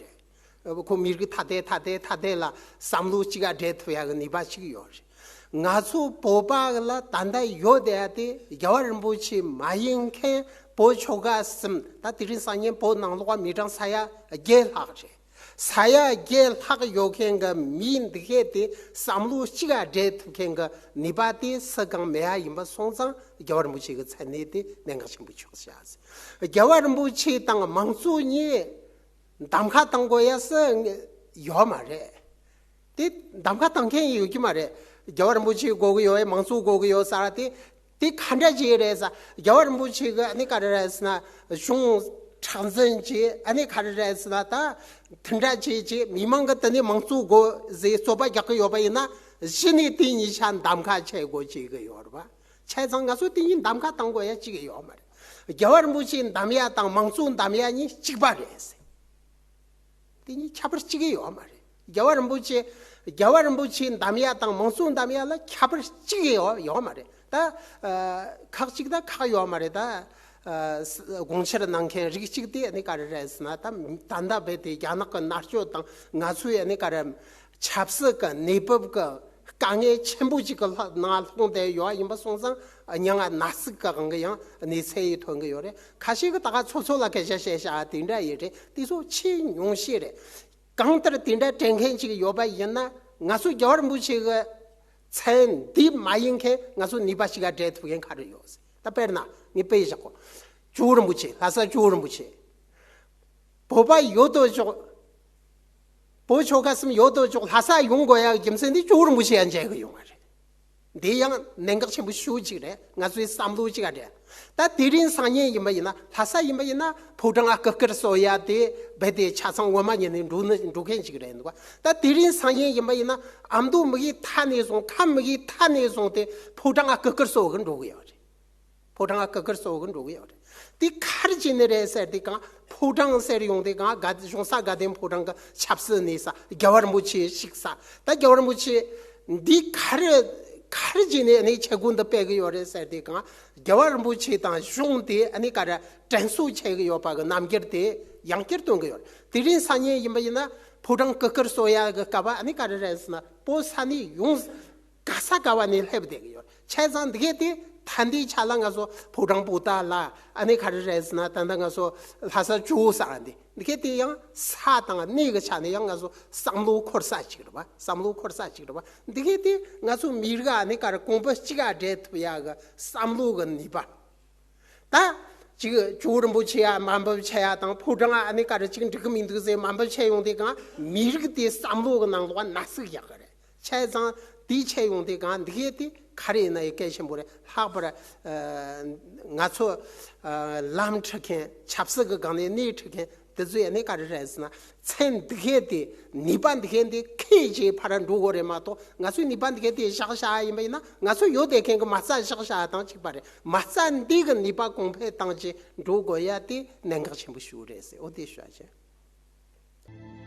རེད། ཁོ་མི་རིགས་ཐ་དད་ཐ་དད་ཐ་དད་ལ་བསམ་བློ་གཅིག་ཨ་སྦྲེལ་ཐུབ་ཡ་གི་ནུས་པ་ཞིག་ཡོད་རེད། ང་ཚོ་བོད་པ་ལ་ད་ལྟ་ཡོད་དེ་ཨ་དེ་རྒྱལ་བ་རིན་པོ་ཆེ་མ་ཡིན་མཁན་བོད་ཆོལ་ཁ་གསུམ། ད་དེ་རིང་སང་ཉིན་བོད་ནང་ལོགས་མི་གྲངས་ས་ཡ་བརྒྱད་ལྷག་རེད། ས་ཡ་བརྒྱད་ལྷག་ཡོད་མཁན་གྱི་མི་འདི་གས་དེ་བསམ་བློ་གཅིག་ཨ་སྦྲེལ་ཐུབ་མཁན་གྱི་ནུས་པ་དེ་སུ་གང་མེད་ཡ་ཡིན་པ་སོང་ཙང་རྒྱལ་བ་རིན་པོ་ཆེ་གི་མཚན་གནས་དེ་གནད་འགག་ཆེན་པོ་ཆགས་ཤག་རྒྱལ་བ་རིན་པོ་ཆེ་དང་དམངས་གཙོ་གཉིས་གདམ་ཁ་བཏང་དགོས་ཡ་སུ་ཡོད་མ་རེད། དེ་གདམ་ཁ་བཏང་མཁན་ཡོད་ཀྱི་མ་རེད། རྒྱལ་བ་རིན་པོ་ཆེ་དགོས་ཀྱི་ཡོད། དམངས་གཙོ་དགོས་ཀྱི་ཡོད་ཟེར་དེ། དེ་ག་འདྲ་ཅིག་རེད་ཟེར། རྒྱལ་བ་རིན་པོ་ཆེ་གི་ཨ་ནི་ག་རེ་རེད་ཟེར་ན་གཞུང་མཁྲེགས་འཛིན་བྱེད། ཨ་ནི་ག་རེ་རེད་ཟེར་ན་ད་དེ་འདྲ་བྱེད་བྱེད་མི་མང་གི་དེ་ནས་དམངས་གཙོ་དགོས་ཟེར་རྩོད་པ་རྒྱག་གི་ཡོད་པ་ཡིན་ན་གཞི་ནས་དེ་གཉིས་ཆ་གདམ་ཁ་བྱེད་དགོས་བྱེད་གི་ཡོད་རེད་པ། བྱས་ཙང་ང་ཚོ་དེ་གཉིས་གདམ་ཁ་བཏང་དགོས་ཡ་གཅིག་ཡོད་མ་རེད། རྒྱལ་བ་རིན་པོ་ཆེ་གདམ་ཡ་དང་དམངས་གཙོ་གདམ་ཡ་གཉིས་གཅིག་པ་རེད་ཟེར། དེ་གཉིས་ཁྱད་པར་གཅིག་གི་ཡོད་མ་རེད། རྒྱལ་བ་རིན་པོ་ཆེ། རྒྱལ་བ་རིན་པོ་ཆེ་གདམ་ཡ་དང་དམངས་གཙོ་གདམ་ཡ་ལ་ཁྱད་པར་གཅིག་གི་ཡོད་ཡོད་མ་རེད། ད་ཨ་ཁག་གཅིག་ད་ཁག་ཡོད་མ་རེད། ད་ཨ་དགོངས་འཆར་གནང་མཁན་རིགས་གཅིག་དེ་ཨ་ནི་ག་རེ་རེད་ཟེར་ན། ད་ད་ལྟ་རྦད་དེ་རྒྱ་ནག་གི་མནར་གཅོད་དང་ང་ཚོའི་ཨ་ནི་ག་རེ་ཆབ་སྲིད་ཀྱི་གནས་བབ་ཀྱི་དཀའ་ངལ་ཆེན་པོ་ཅིག་གི་ལྷ་ནང་ལྷུང་བསྡད་ཡོད་ཡིན་པ་སོང་ཙང་། མྱ་ངན་ན་ཟུག་གི་དབང་གིས་ཡང་གནས་ཚུལ་ཡིན་ཐོན་གི་ཡོད་རེད། ཁ་ཤས་ཀྱིས་ད་ག་ཚོད་ཚོད་ལ་སྐད་ཆ་བཤད་བཞག་དེ་འདྲ་ཡིན་རེད། དེ་ཚོ་ཆེས་ཉུང་ཤས་རེད། གང་ལྟར་དེ་འདྲ་དྲན་མཁན་ཅིག་ཡོད་པ་ཡིན་ན། ང་ཚོ་རྒྱལ་བ་རིན་པོ་ཆེ་གི་མཚན་འདི་མ་ཡིན་མཁན་ང་ཚོ་ནུས་པ་ཞིག་ག་སྦྲེལ་ཐུབ་མཁན་ག་རེ་ཡོད་ཟེར། ད་དཔེར་ན་ངས་དཔེ་བཞག་གོ། ཇོ་བོ་རིན་པོ་ཆེ། ལྷ་ས་ཇོ་བོ་རིན་པོ་ཆེ། བོད་པ་ཡོད་དོ་ཅོག་བོད་ཆོལ་ཁ་གསུམ་ཡོད་དོ་ཅོག་ལྷ་ས་ཡོང་དགོས་ཡ་རྒྱུ་མཚན་འདི་ཇོ་བོ་རིན་པོ་ཆེ་ཡང་མཇལ་གི་ཡོང་བ་རེད། འདི་ཡང་གནད་འགག་ཆེན་པོ་ཤོས་གཅིག་རེད། ང་ཚོའི་བསམ་བློ་གཅིག་རེད། ད་དེ་རིང་སང་ཉིན་ཡིན་པ་ཡིན་ན། ལྷ་ས་ཡིན་པ་ཡིན་ན་ཕོ་བྲང་ང་གུར་དཀར་གསོལ་ཡ་དེ་རྦད་དེ་ཆ་ཚང་ངོ་མ་ཉིད་ནས་འགྲོ་ནི་འགྲོ་མཁན་གཅིག་རེད་འདུག་བ། ད་དེ་རིང་སང་ཉིན་ཡིན་པ་ཡིན་ན་ཨ་མདོ་མི་ཡི་མཐའ་ནས་བཟུང་ཁམས་མི་ཡི་མཐའ་ནས་བཟུང་སྟེ་ཕོ་བྲང་ང་གུར་དཀར་གསོལ་གི་འགྲོ་གི་ཡོད་རེད། ཕོ་བྲང་ང་གུར་དཀར་གསོལ་གི་འགྲོ་གི་ཡོད་རེད། དེ་ག་རེ་བྱས་ནས་རེད་ཟེར་དུས་གང་། ཕོ་བྲང་ཟེར་ཡོང་དུས་གང་། དགའ་གཞུང་ས་དགའ་ལྡན་ཕོ་བྲང་གི་ཆབ་སྲིད་གནས་ས་རྒྱལ་བ་རིན་པོ་ཆེ་བཞུགས་ས། ད་རྒྱལ་བ་རིན་པོ་ཆེ་འདི་ག་རེ་ག་རེ་བྱས་ནས་ཨ་ནི་ཆས་གོས་འདི་སྤྲས་གི་ཡོད་རེད་ཟེར་དུས་གང་། རྒྱལ་བ་རིན་པོ་ཆེ་དང་གཞུང་དེ་ཨ་ནི་ག་རེ་དྲན་གསོ་བྱེད་གི་ཡོད་པ་གི་རྣམ་འགྱུར་དེ་ཡང་བསྐྱར་སྟོན་གི་ཡོད་རེད། དེ་རིང་སང་ཉིན་ཡིན་པ་ཡིན་ན་ཕོ་བྲང་གུར་དཀར་གསོལ་ཡ་གི་སྐབས་ཨ་ནི་ག་རེ་རེད་ཟེར་ན། བོད་ས་གནས་ཡོངས་ག་ས་ག་བ་ནས་སླེབས་བསྡད་ཀྱི་ཡོད། བྱས་ཙང་འདི་གས་དེ་ད་ལྟའི་ཆ་ལ་ང་ཚོ་ཕོ་བྲང་པོ་ཏཱ་ལ། ཨ་ནི་ག་རེ་རེད་ཟེར་ན། ད་ལྟ་ང་ཚོ་ལྷ་ས་ཇོ་བོ་ཟེར་འདི། འདི་གས་དེ་ཡང་ས་དང་གནས་ཀྱི་ཆ་ནས་ཡང་ང་ཚོ་བསམ་བློ་འཁོར་ས་ཅིག་རེད་བ། བསམ་བློ་འཁོར་ས་ཅིག་རེད་བ། འདི་གས་དེ་ང་ཚོ་མི་རིགས་ཨ་ནི་ག་རེ་གོང་བུ་གཅིག་ག་སྦྲེལ་ཐུབ་ཡ་གི་བསམ་བློ་གི་ནུས་པ། ད་ཅིག་ཇོ་བོ་རིན་པོ་ཆེ་ཡ་དམའ་འབེབས་བྱེད་ཡ་དང་། ཕོ་བྲང་ཨ་ནི་ག་རེ་ཅིག་འགྲིག་གི་མི་འདུག་ཟེར་དམའ་འབེབས་བྱེད་ཡོང་དུས་གང་། མི་རིགས་དེ་བསམ་བློ་གི་ནང་ལོགས་ན་ཟུག་ཡག་གི་རེད། བྱས་ཙང་དེ་བྱས་ཡོང་དུས་གང་། འདི་གས་དེ་ག་རེ་ཡིན་ན་ཡང་གལ་ཆེན་པོ་རེད། ལྷག་པར་ཨ་ང་ཚོ་ཨ་ལམ་ཁྲིད་མཁན། ཆབ་སྲིད་ཀྱི་སྒང་ནས་སྣེ་ཁྲིད་མཁན་དེ་ཚོས་ཨ་ནི་ག་རེ་རེད་ཟེར་ན། མཚན་འདི་གས་དེ། ནུས་པ་འདི་གས་དེ་ཁྱེར་བྱས་ཕར་འགྲོ་དགོས་རེད་མ་གཏོགས། ང་ཚོས་ནུས་པ་འདི་གས་དེ་བཞག་བཞག་ཡིན་པ་ཡིན་ན། ང་ཚོ་ཡོད་བསྡད་མཁན་གྱི་མ་རྩ་བཞག་བཞག་དང་གཅིག་པ་རེད། མ་རྩ་འདི་གི་ནུས་པ་གོང་འཕེལ་བཏང་བྱས་འགྲོ་དགོས་ཡ་དེ་གནད་འགག་ཆེན་པོ་ཞིག་རེད་ཟེར། འོ་དེ་ཞུ་བ་བྱས།